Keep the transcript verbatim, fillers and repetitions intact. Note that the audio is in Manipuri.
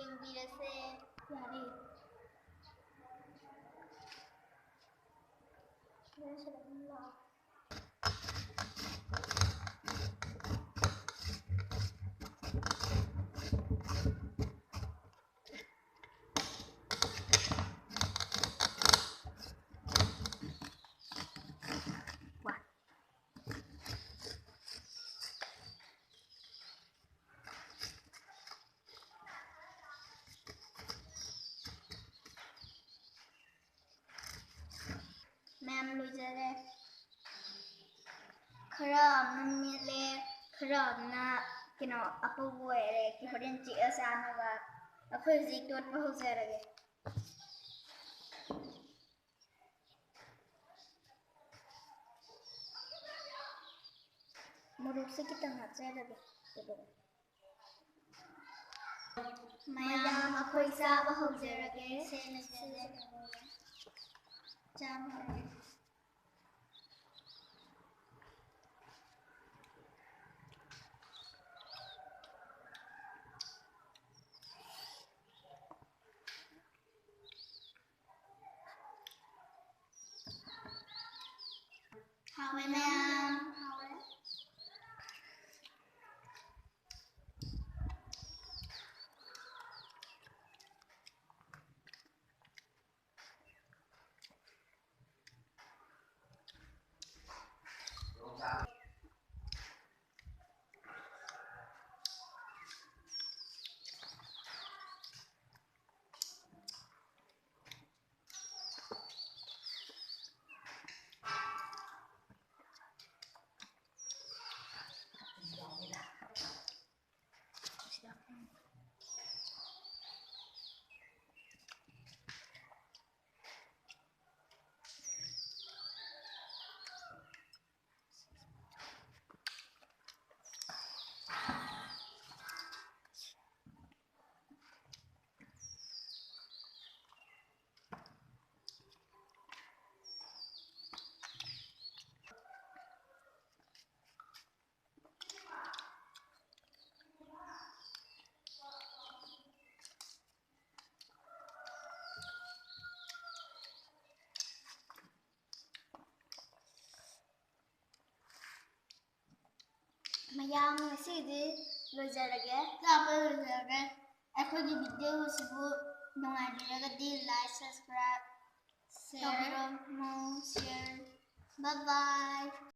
ꯌꯦꯡꯕꯤꯔꯁꯦ꯫ ꯌꯥꯔꯦ꯫ ꯍꯣꯔꯦꯟ ꯁꯤꯗ ꯑꯗꯨꯝ ꯂꯥꯛꯑꯣ꯫ ꯃꯌꯥꯝ ꯂꯣꯏꯖꯔꯦ꯫ ꯈꯔ ꯑꯃꯅ ꯃꯦꯠꯂꯦ, ꯈꯔ ꯑꯃꯅ ꯀꯩꯅꯣ ꯑꯄꯧꯕ ꯑꯣꯏꯔꯦ꯫ ꯍꯣꯔꯦꯟ ꯆꯤꯛꯑ ꯆꯥꯅꯕ꯫ ꯑꯩꯈꯣꯏ ꯍꯧꯖꯤꯛ ꯇꯣꯠꯄ ꯍꯧꯖꯔꯒꯦ꯫ ꯃꯣꯔꯣꯛꯁꯦ ꯈꯤꯇꯪ ꯍꯥꯞꯆꯔꯒꯦ꯫ ꯃꯌꯥꯝ, ꯑꯩꯈꯣꯏ ꯆꯥꯕ ꯍꯧꯖꯔꯒꯦ꯫ ꯁꯦ, ꯆꯥꯕ ꯍꯧꯔꯒꯦ꯫ ꯍꯥꯎꯋꯦ ꯃꯌꯥꯝ, ꯍꯥꯎꯋꯦ꯫ ꯃꯌꯥꯝ, ꯉꯁꯤꯗꯤ ꯂꯣꯏꯖꯔꯒꯦ꯫ ꯆꯥꯕ ꯂꯣꯏꯖꯔꯒꯦ꯫ ꯑꯩꯈꯣꯏꯒꯤ video ꯑꯁꯤꯕꯨ ꯅꯨꯡꯉꯥꯏꯕꯤꯔꯒꯗꯤ like, subscribe, share, ꯇꯧꯕꯤꯔꯝꯃꯨ꯫ Share. Bye bye.